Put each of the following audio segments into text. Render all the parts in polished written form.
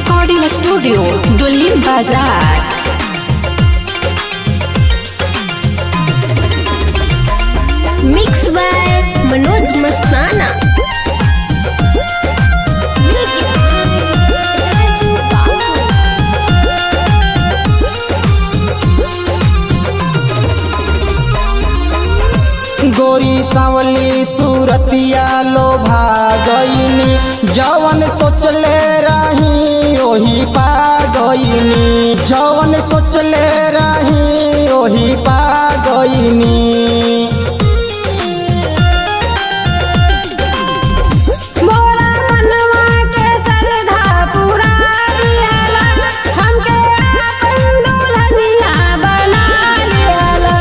Recording Studio, Dulhin Bazar. Mix by Manoj Mastana. Music by Raju Babu. गोरी सांवली सूरतिया लोभा गईनी, जवन सोचले रही ओही पा गईनी, जवन सोचले रही ओही पा गईनी। मोरा मनवा के श्रद्धा पूरा दिहला, हमके आपन दुल्हनिया बना लिहला,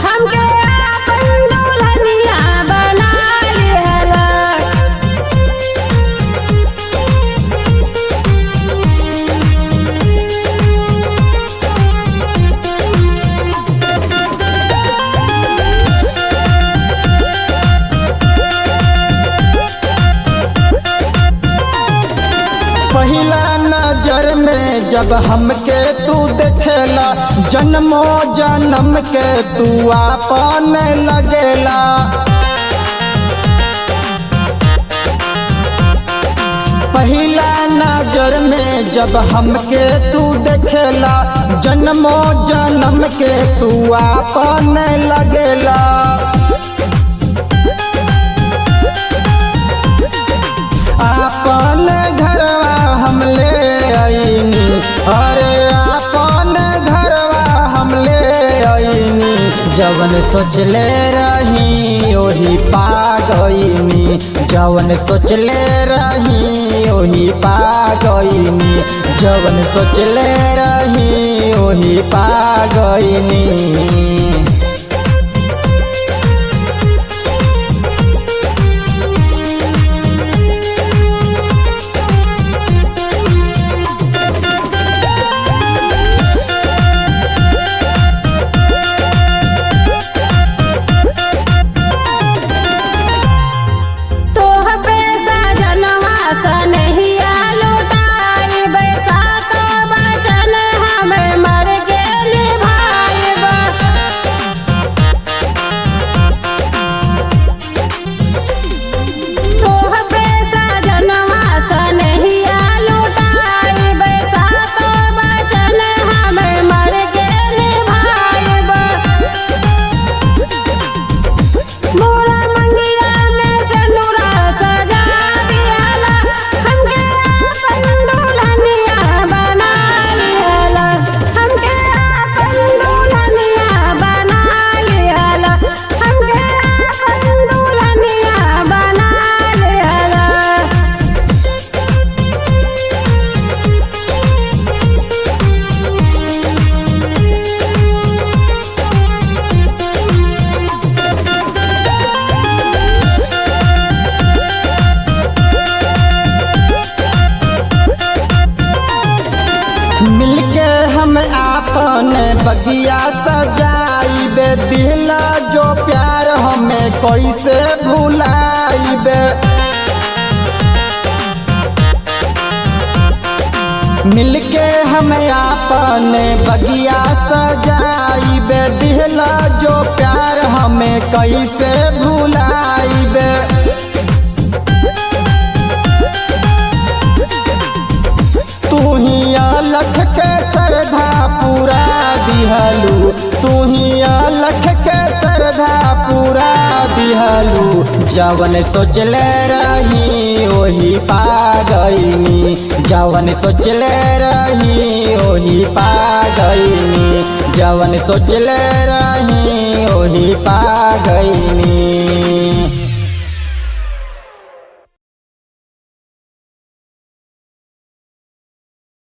हमके आपन दुल्हनिया बना लिहला। पहिला नजर में जब हमके तू देखेला, जन्मो जन्म के तू आपन लगेला। पहिला नजर में जब हमके तू देखेला, जन्मो जन्म के तू आपन लगेला। आपन घरवा हम ले आईनी, अरे आपन घरवा हम ले आईनी, जवन सोचले रही ओही पा गईनी, जवन सोचले रही ओही पा गईनी, जवन सोचले रही ओही पा गईनी। तोह पे सजनवा सनहिया लुटाई बैसाख बचन हमें मर के निभाइब। तोह पे सजनवा सनहिया लुटाई बैसाख बचन हमें मर के निभाइब। मोरा मंगिया में सिनुरा सजा दिहला, हमके आपन दुल्हनिया बना लिहला, हमके आपन दुल्हनिया बना लिहला, हमके आपन दुल्हनिया बना लिहला। मिलके हम आपन बगिया सजाइबे, दिला जो प्यार हमें कैसे भुलाइबे। मिलके हम आपन बगिया सजाइबे, दिला जो प्यार हमें कैसे भुलाइबे। तू ही अलख के श्रद्धा पूरा दिहलू, तू ही अलख के श्रद्धा पूरा दिहलू, जवन सोचले रही ओही पा गईनी, जवन सोचले रही ओही पा गईनी, जवन सोचले रही ओही पा गईनी।